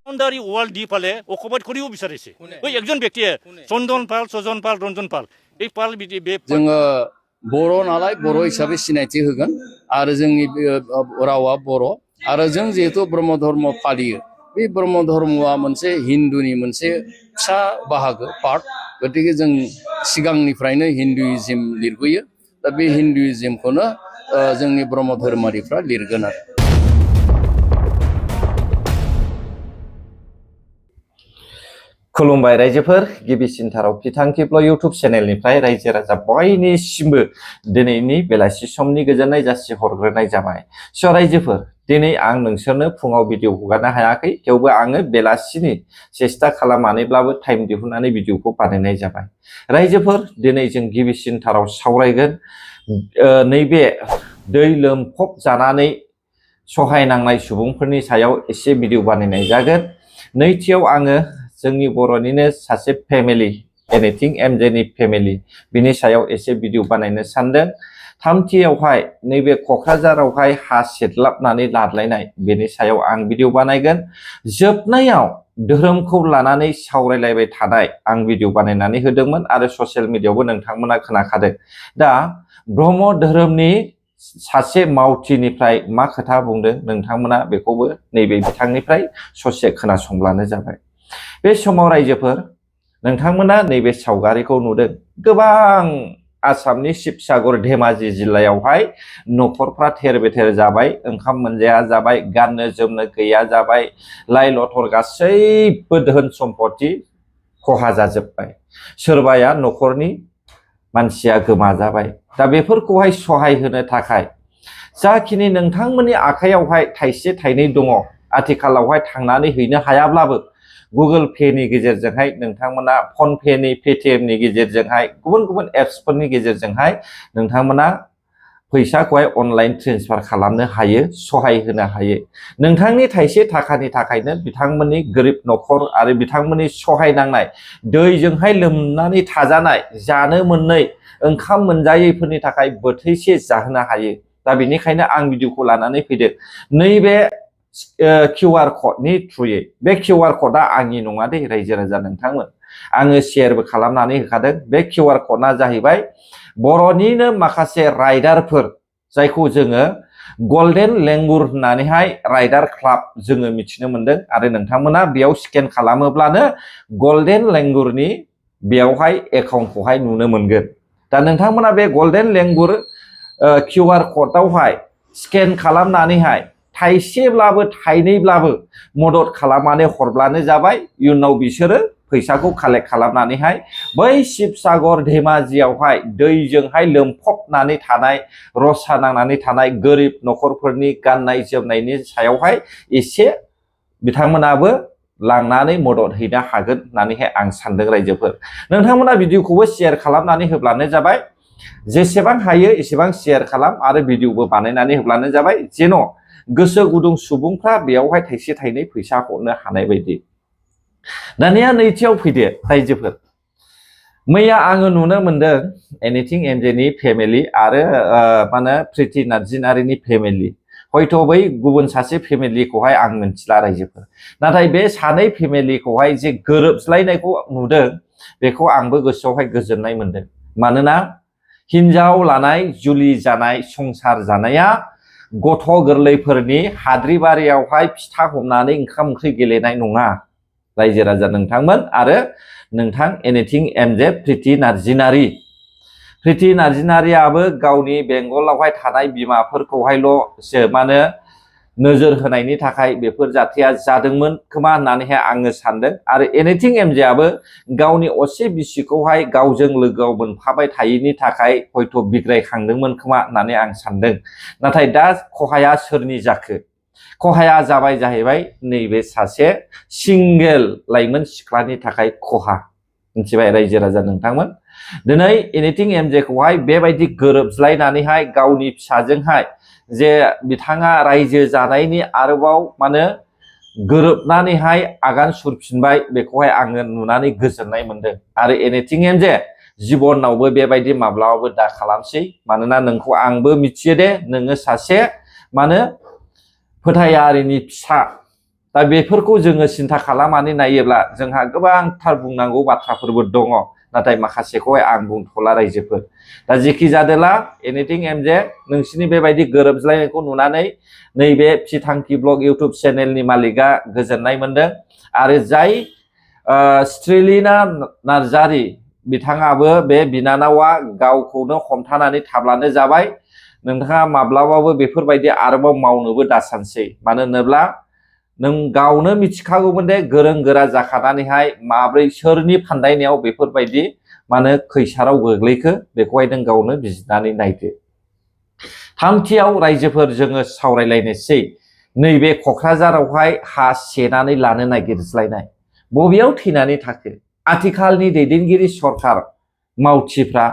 Boundary wall দি পালে occupied করিব বিচাৰিছে ওই একজন ব্যক্তিয়ে চন্দন পাল সজন পাল ৰঞ্জন পাল এই পাল जोङो बर' नालाय बर' हिसाबै सिनायथि होगोन आरो जोंनि रावा बर' आरो जों जिहेतु ब्रह्म धर्म फालियो बे ब्रह्म धर्मआ मोनसे हिन्दुनि मोनसे फिसा बाहागो पार्ट गतिके जों सिगांनिफ्रायनो हिन्दुइज्म लिरबोयो दा बे हिन्दुइज्मखौनो जोंनि ब्रह्म धर्मारिफ्रा लिरगोन आरो खुलुमबाय रायजोफोर गिबिसिनथाराव बिथांखिब्ल इउटुब चेनेलनिफ्राय रायजो राजा बयनिसिमबो दिनैनि बेलासि समनि गोजोननाय जासि हरग्रोनाय जाबाय। स' रायजोफोर दिनै आं नोंसोरनो फुङाव भिडिअ हगारनो हायाखै थेवबो आङो बेलासिनि सेस्था खालामनानैब्लाबो टाइम दिहुननानै भिडिअखौ बानायनाय जाबाय। रायजोफोर दिनै जों गिबिसिनथाराव सावरायगोन नैबे दै लोमफब जानानै सहायनांनाय सुबुंफोरनि सायाव एसे भिडिअ बानायनाय जागोन। नैथियाव आङो जोंनि बर'निनो सासे फेमिलि एनिथिं एमजेनि फेमिलि बिनि सायाव एसे भिडिअ बानायनो सानदों। थामथियावहाय नैबे क'क्राझारावहाय हा सेटलाबनानै लादलायनाय बेनि सायाव आं भिडिअ बानायगोन। जोबनायाव धोरोमखौ लानानै सावरायलायबाय थानाय आं भिडिअ बानायनानै होदोंमोन आरो ससियेल मिडियायावबो नोंथांमोना खोनाखादों। दा ब्रह्म धोरोमनि सासे मावथिनिफ्राय मा खोथा बुंदों नोंथांमोना बेखौबो नैबे बिथांनिफ्राय ससे खोनासंब्लानो जाबाय। बे समाव रायजोफोर नोंथांमोना नैबे सावगारिखौ नुदों गोबां आसामनि शिबसागर धेमाजि जिल्लायावहाय न'खरफ्रा थेर बेथेर जाबाय, ओंखाम मोनजाया जाबाय, गाननो जोमनो गैया जाबाय, लाइ लथर गासैबो धोन सम्पति खहा जाजोब्बाय। सोरबाया न'खरनि मानसिया गोमाजाबाय। दा बेफोरखौहाय सहाय होनो थाखाय जाखिनि नोंथांमोननि आखायावहाय थाइसे थाइनै दङ आथिखालावहाय थांनानै हैनो हायाब्लाबो गुगोल पेनि गेजेरजोंहाय नोंथांमोना फन पेनि पेटिएमनि गेजेरजोंहाय गुबुन गुबुन एप्सफोरनि गेजेरजोंहाय नोंथांमोना फैसाखौहाय अनलाइन ट्रेन्सफार खालामनो हायो, सहाय होनो हायो। नोंथांनि थाइसे थाखानि थाखायनो बिथांमोननि गोरिब न'खर आरो बिथांमोननि सहायनांनाय दैजोंहाय लोमनानै थाजानाय जानो मोनै ओंखाम मोनजायैफोरनि थाखाय बोथिसे जाहोनो हायो। दा बेनिखायनो आं भिडिअखौ लानानै फैदों। नैबे QR क'डनि थ्रुयै बे QR क'डआ आंनि नङा दे रायजो राजा नोंथांमोन, आङो शेयारबो खालामनानै होखादों। बे QR क'डआ जाहैबाय बर'निनो माखासे राइडारफोर जायखौ जोङो गल्डेन लेंगुर होननानैहाय राइडार क्लाब जोङो मिथिनो मोनदों आरो नोंथांमोना बेयाव स्केन खालामोब्लानो गल्डेन लेंगुरनि बेयावहाय एकाउन्टखौहाय नुनो मोनगोन। दा नोंथांमोना बे गल्डेन लेंगुर QR क'डआवहाय स्केन खालामनानैहाय थाइसेब्लाबो थाइनैब्लाबो मदद खालामनानै हरब्लानो जाबाय। इयुनाव बिसोरो फैसाखौ कालेक्ट खालामनानैहाय बै शिबसागर धेमाजियावहाय दैजोंहाय लोमफबनानै थानाय रसा नांनानै थानाय गोरिब न'खरफोरनि गाननाय जोमनायनि सायावहाय एसे बिथांमोनाबो लांनानै मदद हैनो हागोन होननानैहाय आं सानदों। रायजोफोर नोंथांमोना भिडिअखौबो शेयार खालामनानै होब्लानो जाबाय। जेसेबां हायो एसेबां शेयार खालाम आरो भिडिअबो बानायनानै होब्लानो जाबाय जेन' गोसो गुदुं सुबुंफ्रा बेयावहाय थाइसे थाइनै फैसा हरनो हानाय बायदि। दानिया नैथियाव फैदो रायजोफोर। मैया आङो नुनो मोनदों एनिथिं एमजेनि फेमिलि आरो मा होनो प्रिति नार्जिनारिनि फेमिलि। हयथ' बै गुबुन सासे फेमिलिखौहाय आं मिथिला रायजोफोर। नाथाय बे सानै फेमिलिखौहाय जे गोरोबज्लायनायखौ नुदों बेखौ आंबो गोसोआवहाय गोजोननाय मोनदों। मानोना हिनजाव लानाय जुलि जानाय संसार जानाया गथ' गोरलैफोरनि हाद्रिबारियावहाय फिथा हमनानै ओंखाम ओंख्रि गेलेनाय नङा रायजो राजा नोंथांमोन आरो नोंथां एनिथिं एमजे प्रिति नार्जिनारियाबो गावनि बेंगलावहाय थानाय बिमाफोरखौहायल'सो माने नोजोर होनायनि थाखाय बेफोर जाथाया जादोंमोन खोमा होननानैहाय आङो सानदों। आरो एनिथिं एमजेआबो गावनि असे बिसिखौहाय गावजों लोगोआव मोनफाबाय थायैनि थाखाय हयथ' बिग्रायखांदोंमोन खोमा होननानै आं सानदों। नाथाय दा खहाया सोरनि जाखो? खहाया जाबाय जाहैबाय नैबे सासे सिंगेल लाइमोन सिख्लानि थाखाय खहा। मिथिबाय रायजो राजा नोंथांमोन। दिनै एनिथिं एमजेखौहाय बेबायदि गोरोबज्लायनानैहाय गावनि फिसाजोंहाय जे बिथाङा रायजो जानायनि आरोबाव माने गोरोबनानैहाय आगान सुरफिनबाय बेखौहाय आङो नुनानै गोजोननाय मोनदों आरो एनिथिं एन्ड जे जिबनावबो बेबायदि माब्लाबाबो दा खालामसै मानोना नोंखौ आंबो मिथियो दे नोङो सासे मानो फोथायारिनि फिसा दा बेफोरखौ जोङो सिन्था खालामनानै नायोब्ला जोंहा गोबांथार बुंनांगौ बाथ्राफोरबो दङ नाथाय माखासेखौहाय आं बुंथ'ला रायजोफोर दा जेखि जादोला एनिथिं एन्ड जे नोंसिनि बेबायदि गोरोबज्लायनायखौ नुनानै नैबे फिथांखि ब्लग इउटुब चेनेलनि मालिकआ गोजोननाय मोनदों आरो जाय स्ट्रिलिना नार्जारि बिथाङाबो बे बिनानावा गावखौनो हमथानानै थाब्लानो जाबाय नोंथाङा माब्लाबाबो बेफोरबायदि आरोबाव मावनोबो दासानसै मानो होनोब्ला नों गावनो मिथिखागौमोन दे गोरों गोरा जाखानानैहाय माब्रै सोरनि फान्दायनायाव बेफोरबायदि मानो खैसाराव गोग्लैखो बेखौहाय नों गावनो बिजिरनानै नायदो थामथियाव रायजोफोर जोङो सावरायलायनोसै नैबे क'क्राझारावहाय हा सेनानै लानो नागिरज्लायनाय बबेयाव थैनानै थाखो आथिखालनि दैदेनगिरि सरकार मावथिफ्रा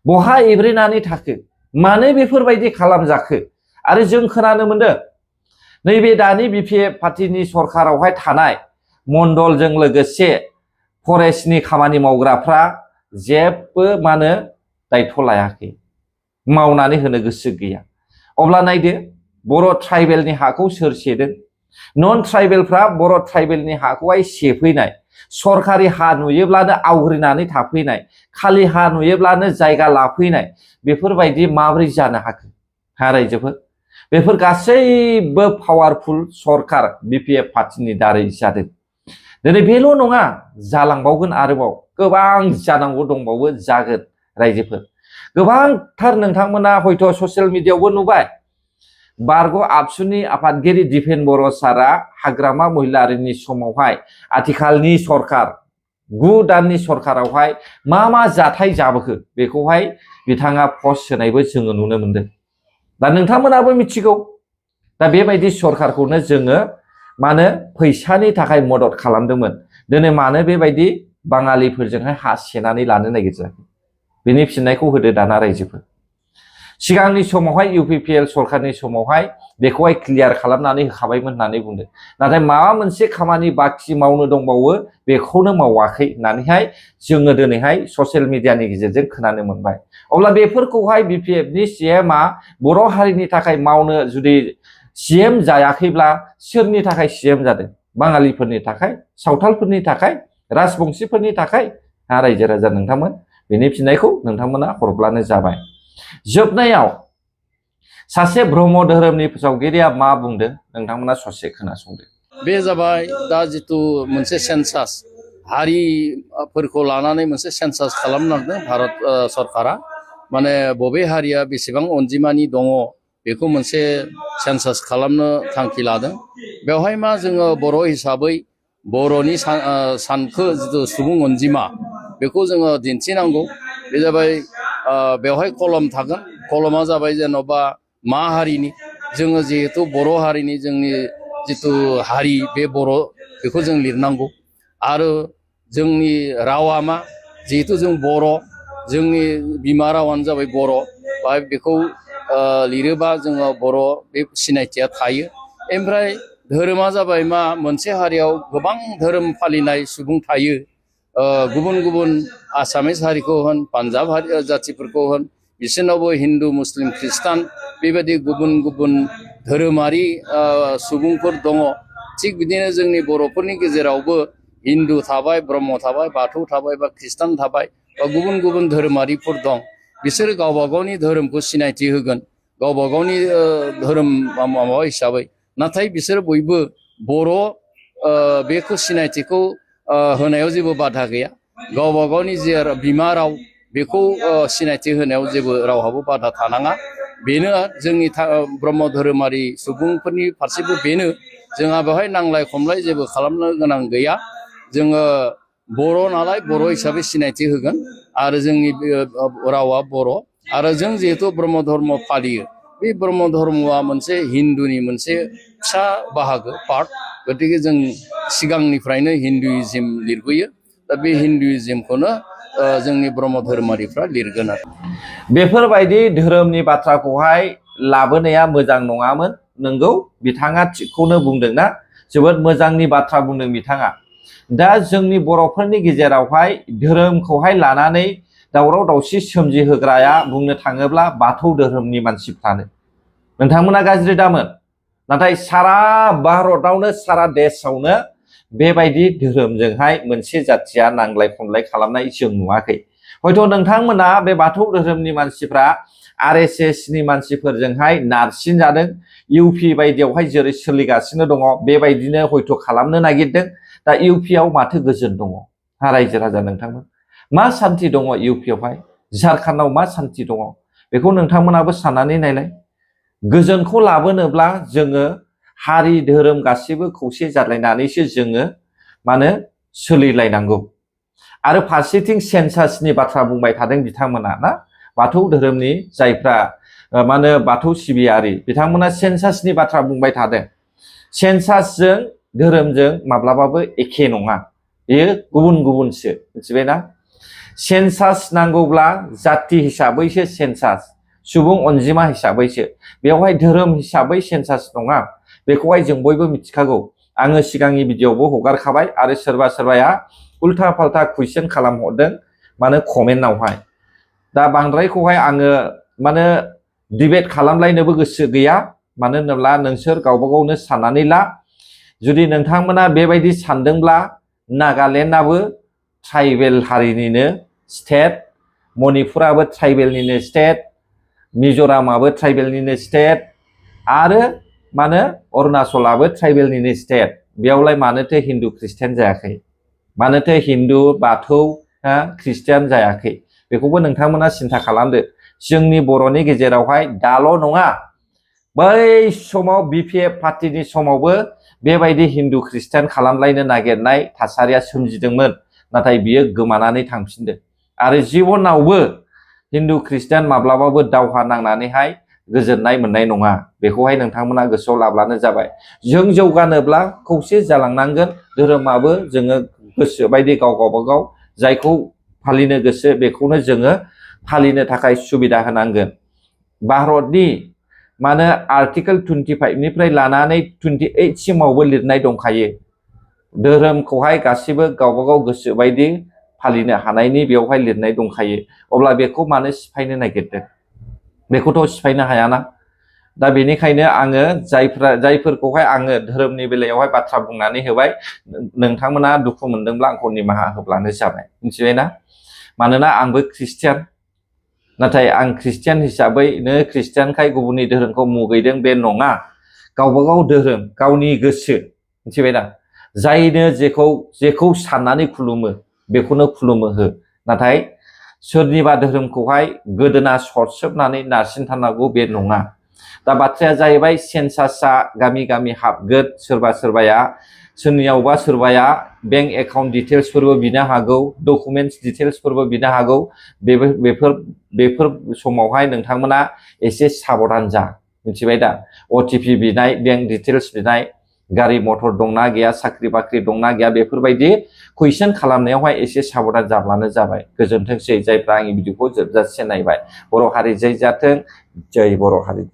बहा एब्रेनानै थाखो मानो बेफोरबायदि खालामजाखो आरो जों खोनानो मोनदों नैबे दानि बिपिएफ पार्टिनि सरकारावहाय थानाय मण्डलजों लोगोसे फरेस्टनि खामानि मावग्राफ्रा जेबो मानो दायथ' लायाखै मावनानै होनो गोसो गैया अब्ला नायदो बर' ट्राइबेलनि हाखौ सोर सेदों नन ट्राइबेलफ्रा बर' ट्राइबेलनि हाखौहाय सेफैनाय सरकारि हा नुयोब्लानो आवग्रिनानै थाफैनाय खालि हा नुयोब्लानो जायगा लाफैनाय बेफोरबायदि माबोरै जानो हाखो हा रायजोफोर बेफोर गासैबो पावारफुल सरकार बिपिएफ पार्टिनि दारै जादों दिनै बेल' नङा जालांबावगोन आरोबाव गोबां जानांगौ दंबावो जागोन रायजोफोर गोबांथार नोंथांमोना हयथ' ससियेल मिडियायावबो नुबाय बारग' आबसुनि आफादगिरि दिपेन बर' सारा हाग्रामा महिलारिनि समावहाय आथिखालनि सरकार 9 दाननि सरकारावहाय मा जाथाय जाबोखो बेखौहाय बिथाङा पस्ट होनायबो जोङो नुनो मोनदों दा नोंथांमोनाबो मिथिगौ दा बेबायदि सरकारखौनो जोङो मानो फैसानि थाखाय मदद खालामदोंमोन दिनै मानो बेबायदि बाङालिफोरजोंहाय हा सेनानै लानो नागिरजाखो बेनि फिननायखौ होदो दाना रायजोफोर सिगांनि समावहाय इउपिपिएल सरकारनि समावहाय बेखौहाय क्लियार खालामनानै होखाबायमोन होननानै बुंदों नाथाय माबा मोनसे खामानि बाखि मावनो दंबावो बेखौनो मावाखै होननानैहाय जोङो दिनैहाय ससियेल मिडियानि गेजेरजों खोनानो मोनबाय अब्ला बेफोरखौहाय बिपिएफनि सीएमआ बर' हारिनि थाखाय मावनो जुदि सीएम जायाखैब्ला सोरनि थाखाय सीएम जादों बाङालिफोरनि थाखाय सावथालफोरनि थाखाय राजबंशीफोरनि थाखाय रायजो राजा नोंथांमोन बेनि फिननायखौ नोंथांमोना हरब्लानो जाबाय जोबनायाव सासे ब्रह्म धोरोमनि फोसावगिरिया मा बुंदों नोंथांमोना ससे खोनासंदो बे जाबाय दा जितु मोनसे सेन्सास हारिफोरखौ लानानै मोनसे सेन्सास खालामनांदों भारत सरकारा माने बबे हारिया बेसेबां अनजिमानि दङ बेखौ मोनसे सेन्सास खालामनो थांखि लादों बेवहाय मा जोङो बर' हिसाबै बर'नि सानखो जितु सुबुं अनजिमा बेखौ जोङो दिन्थिनांगौ बे जाबाय बेवहाय कलम थागोन कलमा जाबाय जेन'बा मा हारिनि जोङो जिहेतु बर' हारिनि जोंनि जितु हारि बे बर' बेखौ जों लिरनांगौ आरो जोंनि रावा मा जिहेतु जों बर' जोंनि बिमा रावानो जाबाय बर' बा बेखौ लिरोबा जोङो बर' बे सिनायथिया थायो ओमफ्राय धोरोमा जाबाय मा मोनसे हारियाव गोबां धोरोम फालिनाय सुबुं थायो गुबुन गुबुन आसामिस हारिखौ होन पान्जाब हारि जातिफोरखौ होन बिसोरनावबो हिन्दु मुस्लिम ख्रिस्टान बेबायदि गुबुन गुबुन धोरोमारि सुबुंफोर दङ थिग बिदिनो जोंनि बर'फोरनि गेजेरावबो हिन्दु थाबाय ब्रह्म थाबाय बाथौ थाबाय बा ख्रिस्टान थाबाय बा गुबुन गुबुन धोरोमारिफोर दं बिसोरो गावबा गावनि धोरोमखौ सिनायथि होगोन गावबा गावनि धोरोम माबा हिसाबै नाथाय बिसोर बयबो बर' बेखौ सिनायथिखौ होनायाव जेबो बाधा गैया गावबा गावनि जे बिमा राव बेखौ सिनायथि होनायाव जेबो रावहाबो बाधा थानाङा बेनो जोंनि ब्रह्म धोरोमारि सुबुंफोरनि फारसेबो बेनो जोंहा बेवहाय नांलाय खमलाय जेबो खालामनो गोनां गैया जोङो बर' नालाय बर' हिसाबै सिनायथि होगोन आरो जोंनि रावा बर' आरो जों जिहेतु ब्रह्म धर्म फालियो बे ब्रह्म धर्मआ मोनसे हिन्दुनि मोनसे फिसा बाहागो पार्ट गतिके जों सिगांनिफ्रायनो हिन्दुइज्म लिरबोयो दा बे हिन्दुइज्मखौनो जोंनि ब्रह्म धोरोमारिफ्रा लिरगोन आरो बेफोरबायदि धोरोमनि बाथ्राखौहाय लाबोनाया मोजां नङामोन नंगौ बिथाङा थिगखौनो बुंदोंना जोबोद मोजांनि बाथ्रा बुंदों बिथाङा। दा जोंनि बर'फोरनि गेजेरावहाय धोरोमखौहाय लानानै दावराव दावसि सोमजिहोग्राया बुंनो थाङोब्ला बाथौ धोरोमनि मानसिफ्रानो। नोंथांमोना गाज्रि दामोन, नाथाय सारा भारतआवनो सारा देशआवनो बेबायदि धोरोमजोंहाय मोनसे जाथिया नांलाय खमलाय खालामनाय जों नुवाखै। हयथ' नोंथांमोना बे बाथौ धोरोमनि मानसिफ्रा RSS नि मानसिफोरजोंहाय नारसिन जादों। UP बायदियावहाय जेरै सोलिगासिनो दङ बेबायदिनो हयथ' खालामनो नागिरदों। दा UP आव माथो गोजोन दङ? हा रायजो राजा नोंथांमोन, मा सान्थि दङ UP आवहाय? झारखन्डआव मा सान्थि दङ? बेखौ नोंथांमोनाबो साननानै नायलाय। गोजोनखौ लाबोनोब्ला जोङो हारि धोरोम गासैबो खौसे जालायनानैसो जोङो माने सोलिलायनांगौ। आरो फारसेथिं सेन्सासनि बाथ्रा बुंबाय थादों बिथांमोना ना, बाथौ धोरोमनि जायफ्रा माने बाथौ सिबियारि बिथांमोना सेन्सासनि बाथ्रा बुंबाय थादों। सेन्सासजों धोरोमजों माब्लाबाबो एखे नङा, बेयो गुबुन गुबुनसो, मिथिबायना? सेन्सास नांगौब्ला जाति हिसाबैसो सेन्सास, सुबुं अनजिमा हिसाबैसो, बेवहाय धोरोम हिसाबै सेन्सास नङा। बेखौहाय जों बयबो मिथिखागौ। आङो सिगांनि भिडिअ'आवबो हगारखाबाय आरो सोरबा सोरबाया उल्था फाल्था कुइसन खालामहरदों माने कमेन्टआवहाय। दा बांद्रायखौहाय आङो माने डिबेट खालामलायनोबो गोसो गैया। मानो होनोब्ला नोंसोर गावबा गावनो साननानै ला। जुदि नोंथांमोना बेबायदि सानदोंब्ला नागालेण्डआबो ट्राइबेल हारिनिनो स्टेट, मणिपुराबो ट्राइबेलनिनो स्टेट, मिज'रामाबो ट्राइबेलनिनो स्टेट आरो माने अरुणाचलाबो ट्राइबेलनिनो स्टेट। बेयावलाय मानोथो हिन्दु ख्रिस्टियान जायाखै? मानोथो हिन्दु बाथौ ख्रिस्टियान जायाखै? बेखौबो नोंथांमोना सिन्था खालामदो। जोंनि बर'नि गेजेरावहाय दाल' नङा, बै समाव BPF पार्टिनि समावबो बेबायदि हिन्दु ख्रिस्टियान खालामलायनो नागिरनाय थासारिया सोमजिदोंमोन, नाथाय बियो गोमानानै थांफिनदों। आरो जिबनावबो हिन्दु ख्रिस्टियान माब्लाबाबो दावहा नांनानैहाय गोजोननाय मोननाय नङा। बेखौहाय नोंथांमोना गोसोआव लाब्लानो जाबाय। जों जौगानोब्ला खौसे जालांनांगोन। धोरोमाबो जोङो गोसोबायदि गाव गावबागाव जायखौ फालिनो गोसो बेखौनो जोङो फालिनो थाखाय सुबिदा होनांगोन। भारतनि माने आर्टिकेल 25 निफ्राय लानानै 28 सिमावबो लिरनाय दंखायो। धोरोमखौहाय गासिबो गावबा गाव गोसो बायदि फालिनो हानायनि बेवहाय लिरनाय दंखायो। अब्ला बेखौ मानो सिफायनो नागिरदों? बेखौथ' सिफायनो हायाना। दा बेनिखायनो आङो जायफोरखौहाय आङो धोरोमनि बेलायावहाय बाथ्रा बुंनानै होबाय, नोंथांमोना दुखु मोनदोंब्ला आंखौ निमाहा होब्लानो जाबाय, मिथिबायना? मानोना आंबो ख्रिस्टियान, नाथाय आं ख्रिस्टियान हिसाबैनो ख्रिस्टियानखाय गुबुननि धोरोमखौ मुगैदों बे नङा। गावबा गाव धोरोम, गावनि गोसो, मिथिबायना? जायनो जेखौ साननानै खुलुमो बेखौनो खुलुमो हो। नाथाय सोरनिबा धोरोमखौहाय गोदोना सरसोबनानै नारसिनथारनांगौ बे नङा। दा बाथ्राया जाहैबाय सेन्सासआ गामि गामि हाबगोन। सोरबा सोरबाया सोरनियावबा सोरबाया बेंक एकाउन्ट डिटेल्सफोरबो बिनो हागौ, डकुमेन्टस डिटेल्सफोरबो बिनो हागौ। बेफोर समावहाय नोंथांमोना एसे साबधान जा, मिथिबाय दा? OTP बिनाय, बेंक डिटेल्स बिनाय, गारि मटर दंना गैया, साख्रि बाख्रि दंना गैया, बेफोरबायदि कुइसन खालामनायावहाय एसे साबधान जाब्लानो जाबाय। गोजोनथोंसै जायफ्रा आंनि भिडिअखौ जोबजासे नायबाय। बर' हारि जै जाथों, जै बर' हारि।